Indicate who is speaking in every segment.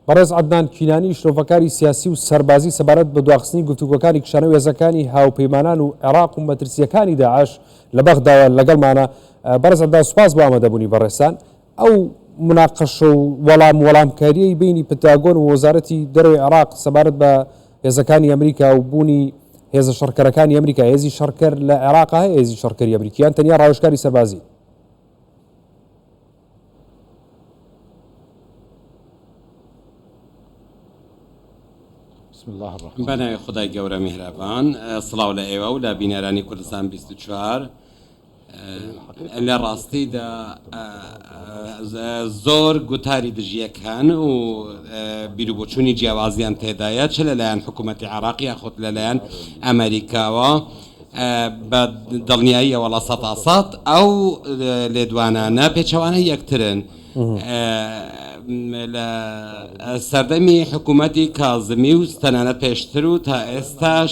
Speaker 1: بەڕێز عەدنان کینانی شرۆڤەکاری سیاسی و سەربازی سەبارەت بە دواخستنی گفتوگۆکانی کشانەوەی هێزەکانی هاوپەیمانان و عێراق و مەترسییەکانی داعش لە بەغداوە لەگەڵمانە. بەڕێز عەدنان سوپاس بۆ ئامادەبوونی بەڕێزتان. ئەو موناقەشە و وەڵام وەڵامکارییەی بەینی پنتاگۆن و وەزارەتی دەرەوەی عێراق سەبارەت بە هێزەکانی ئەمریکا و بوونی هێزە شەڕکەرەکانی ئەمریکا، هێزی شەڕکەر لە عێراقا هەیە هێزی شەڕکەری ئەمریکی یان تەنیا ڕاوێژکاری سەربازین؟
Speaker 2: بە ناوی خودای گەورە میهرەبان سڵاو لە ئێوە و لە بینەرانی کوردستان 24 لە ڕاستیدا زۆر گوتاری دژیەک هەن و بیروبۆچوونی جیاوازیان تێدایە چ لەلایەن حکوومەتی عێراق یاخود لەلایەن ئەمریکاوە بە دڵنیاییەوە 100% ئەو لێدوانانە پێچەوانەی یەکترن. لە سەردەمی حکوومەتی کازمی و تەنانەت پێشتر و تا ئێستاش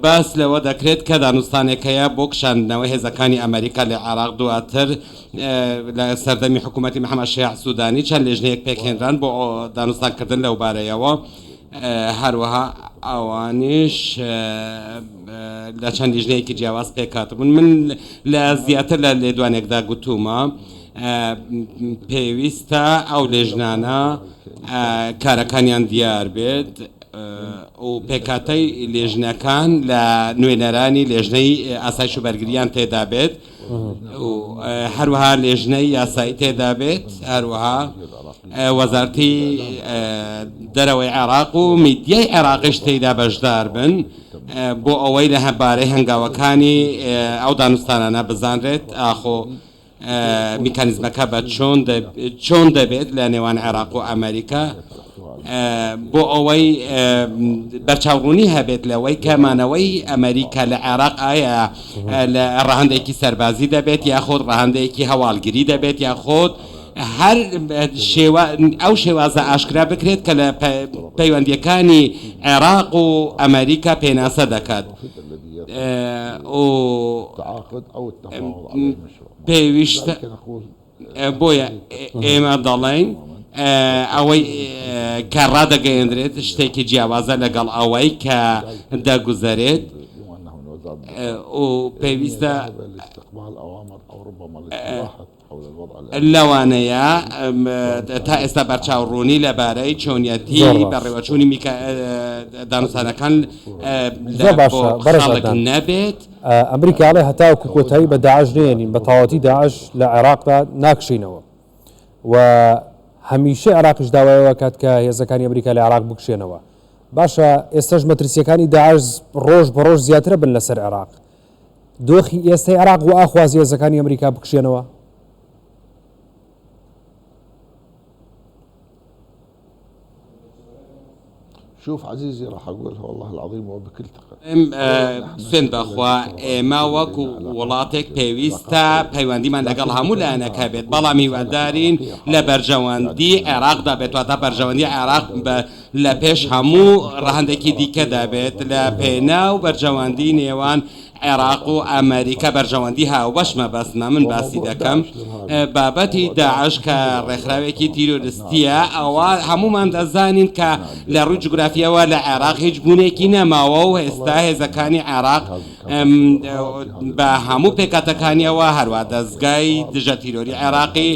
Speaker 2: باس لەوە دەکرێت کە دانوستانێک هەیە بۆ کشاندنەوەی هێزەکانی ئەمریکا لە عێراق دواتر لە سەردەمی حکوومەتی محەممەد شیاع سوودانی چەند لێژنەیەک پێکهێنران بۆ دانوستانکردن لەو بارەیەوە هەروەها ئەوانیش لە چەند لیژنەیەکی جیاواز پێکهاتبوون من لە زیاتر لە لێدوانێکدا گوتوومە پێویستە ئەو لێژنانە کارەکانیان دیار بێت و پێکهاتەی لێژنەکان لە نوێنەرانی لێژنەی ئاسایش و بەرگریان تێدا بێت و هەروەها لێژنەی یاسایی تێدا بێت هەروەها وەزارتی دەرەوەی عێراق و میدیای عێراقیش تێیدا بەشدار بن بۆ ئەوەی لە بارەی هەنگاوەکانی ئەو دانوستانانە بزانرێت ئاخۆ میکانیزمەکە بە چۆن دەبێت لە نێوان عێراق و ئەمریکا بۆ ئەوەی بەرچاوڕوونی هەبێت لەوەی کە مانەوەی ئەمریکا لە عێراق ئایا لە ڕەهەندێکی سەربازی دەبێت یاخود ڕەهەندێکی هەواڵگری دەبێت یاخود هەر شێوە ئەو شێوازە ئاشکرا بکرێت کە لە پەیوەندیەکانی عێراق و ئەمریکا پێناسە دەکات و پێویستە بۆیە ئێمە دەڵێین ئەوەی کە ڕادەگەیەندرێت شتێکی جیاوازە لەگەڵ ئەوەی کە دەگوزەرێت و پێویستە لەوانەیە تا ئێستا بەرچاوڕوونی لەبارەی چۆنیەتی بەڕێوەچوونی دانوستانەکان
Speaker 1: زۆر باشە بەڕێز
Speaker 2: خەڵک
Speaker 1: عەدنان.
Speaker 2: نەبێت.
Speaker 1: ئەمریکا ئەڵێ هەتاوەکو کۆتایی بە داعش نەیەنین بە تەواوەتی داعش لە عێراقدا ناکشێینەوە و هەمیشە عێراقیش داوای ئەوە کات کە هێزەکانی ئەمریکا لە عێراق بکشێنەوە باشە ئێستاش مەترسیەکانی داعش ڕۆژ بە ڕۆژ زیاترە بن لەسەر عێراق دۆخی ئێستای عێراق و ئاخوازی هێزەکانی ئەمریکا بکشێنەوە؟
Speaker 3: شوف عزيزي راح اقولها والله العظيم وبكل ثقة
Speaker 2: سوێند بەخوا ئێمە وەکو وڵاتێک پێویستە پەیوەندیمان لەگەڵ هەموو لایەنێک هەبێت، بەڵام هیوادارین لە بەرژەوەندی عێراقدا بێت، واتە بەرژەوەندی عێراق لە پێش هەموو ڕەهەندێکی دیکەدا بێت لە پێناو بەرژەوەندی نێوان عێراق و ئەمەریکا بەرژەوەندی هاوبەش مەبەستمە من باسی دەکەم بابەتی داعش کە ڕێکخراوێکی تیرۆرستیە ئەوە هەمومان دەزانین کە لە ڕووی جوگرافیەوە لە عێراق هیچ بوونێکی نەماوە و ئێستا هێزەکانی عێراق بە هەموو پێکهاتەکانیەوە هەروا دەزگای دژە تیرۆری عێراقی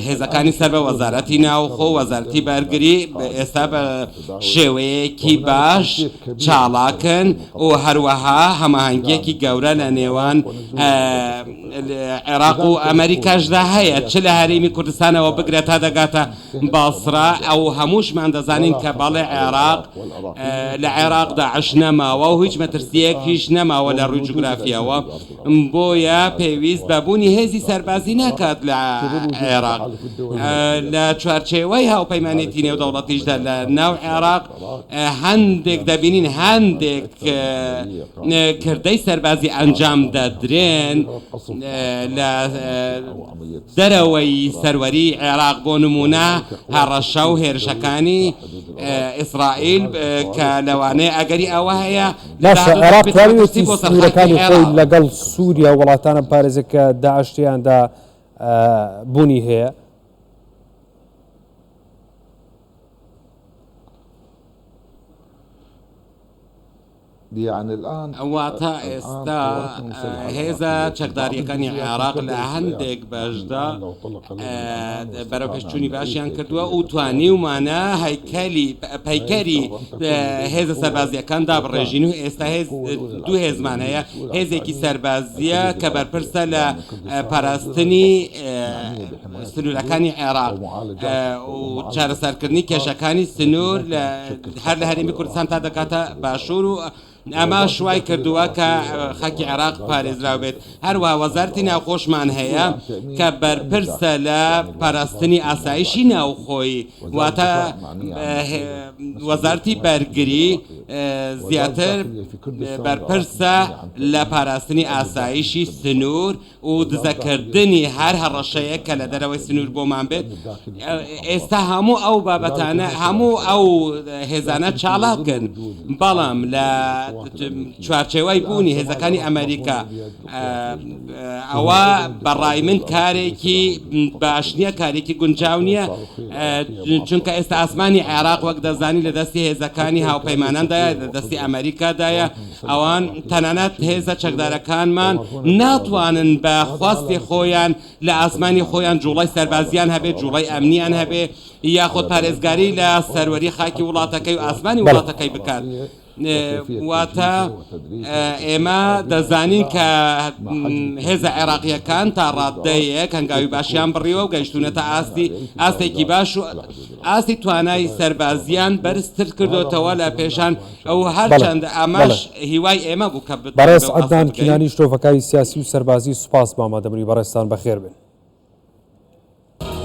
Speaker 2: هێزەکانی سەر بە وەزارەتی ناوخۆ وەزارەتی بەرگری ئێستا بە شێوەیەکی باش چاڵاکن و هەروەها هەماهەنگیەکی گەورە لە نێوان عێراق و ئەمریکاشدا هەیە چ لە هەرێمی کوردستانەوە بگرە تا دەگاتە بەسرە ئەو هەمووشمان دەزانین کە بەڵێ عێراق لە عێراق داعش نەماوە و هیچ مەترسیەکیش نەماوە لە ڕووی جوگرافیەوە بۆیە پێویست بە بوونی هێزی سەربازی ناکات لە عێراق لە چوارچێوەی هاوپەیمانێتی نێودەوڵەتیشدا لە ناو عێراق هەندێک دەبینین هەندێک کردەی سەربازی ئەنجام دەدرێن لە دەرەوەی سەروەری عێراق بۆ نموونە هەڕەشە و هێرشەکانی ئیسرائیل کە لەوانەیە ئەگەری ئەوە هەیە لە
Speaker 1: باشە
Speaker 2: داهاتوودا
Speaker 1: عێراق
Speaker 2: ببێتە مەترسی
Speaker 1: توانیویەتی
Speaker 2: بۆ سەر خاکی
Speaker 1: سنوورەکانی خۆی
Speaker 2: عێراق.
Speaker 1: لەگەڵ سووریا و وڵاتانە بپارێزێت کە داعش تێیاندا بوونی هەیە؟
Speaker 2: واتە ئێستا هێزە چەکدارییەکانی عێراق لە هەندێک بەشدا بەرەوپێشچوونی باشیان کردووە و توانیومانە هەیکەلی پەیکەری هێزە سەربازییەکان دابڕێژین و ئێستا هێز دوو هێزمان هەیە هێزێکی سەربازییە کە بەرپرسە لە پاراستنی سنوورەکانی عێراق و چارەسەرکردنی کێشەکانی سنوور هەر لە هەرێمی کوردستان تا دەکاتە باشوور و ئەمەش وای کردووە کە خاکی عێراق پارێزراو بێت. هەروەها وەزارەتی ناوخۆشمان هەیە کە بەرپرسە لە پاراستنی ئاسایشی ناوخۆیی، واتە وەزارەتی بەرگری زیاتر بەرپرسە لە پاراستنی ئاسایشی سنوور و دزەکردنی هەر هەڕەشەیەک کە لە دەرەوەی سنوور بۆمان بێت، ئێستا هەموو ئەو بابەتانە هەموو ئەو هێزانە چالاکن، بەڵام لە چوارچێوەی بوونی هێزەکانی ئەمریکا ئەوە بەڕای من کارێکی باش نییە، کارێکی گونجاو نییە، چونکە ئێستا ئاسمانی عێراق وەک دەزانی لە دەستی هێزەکانی هاوپەیماناندایە، لە دەستی ئەمریکادایە. ئەوان تەنانەت هێزە چەکدارەکانمان ناتوانن بە خواستی خۆیان لە ئاسمانی خۆیان جوڵەی سەربازیان هەبێت، جوڵەی ئەمنیان هەبێ یاخود پارێزگاری لە سەروەری خاکی وڵاتەکەی و ئاسمانی وڵاتەکەی بکات. واتە ئێمە دەزانین کە هێزە عێراقییەکان تا ڕاددەیەک هەنگاوی باشیان بڕیوە و گەیشتوونەتە ئاستی ئاستێکی باش و ئاستی توانای سەربازیان بەرزتر کردۆتەوە لە پێشان ئەو هەرچەند ئەمەش هیوای ئێمە بوو کە
Speaker 1: بەڕێز عەدنان کینانی شرۆڤەکاری سیاسی و سەربازی سوپاس بۆ ئامادەبوونی بەڕێزتان بەخێربێن.